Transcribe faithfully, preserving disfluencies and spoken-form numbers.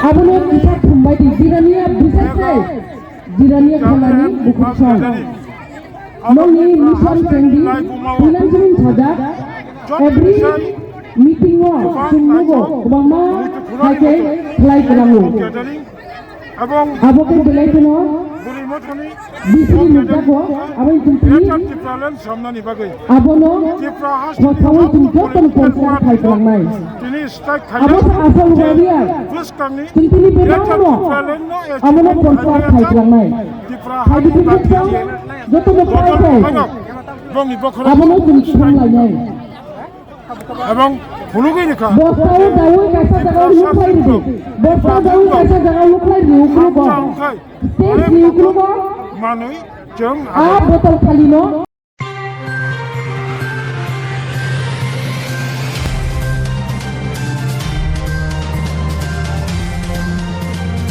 Abono kisa thumbai di, Jirania bisai sai, Jirania khalani bukhuk song. Nongni mission chengdi, puilan chini sajak, every meeting o, chumnugo, kwbangma hai khe khlai kwlango. Abo khe belai kheno bisini nukjago, abo chwng tini abono khothawi chwng jotono porsa khai kwlangnai. Abo sa asal wariya, chwng tini bebakno abono porsa khai kwlangnai. Hai bithi jotono pai khai abono chwng thanglainai. Ebong phunugwi rikha. Bostao dawi kaisa jaga lukhlai ridi. Bostao dawi kaisa jaga lukhlai ridi, ukulugo. Stage ni ukulugo. Manwi chwng a botol phalino.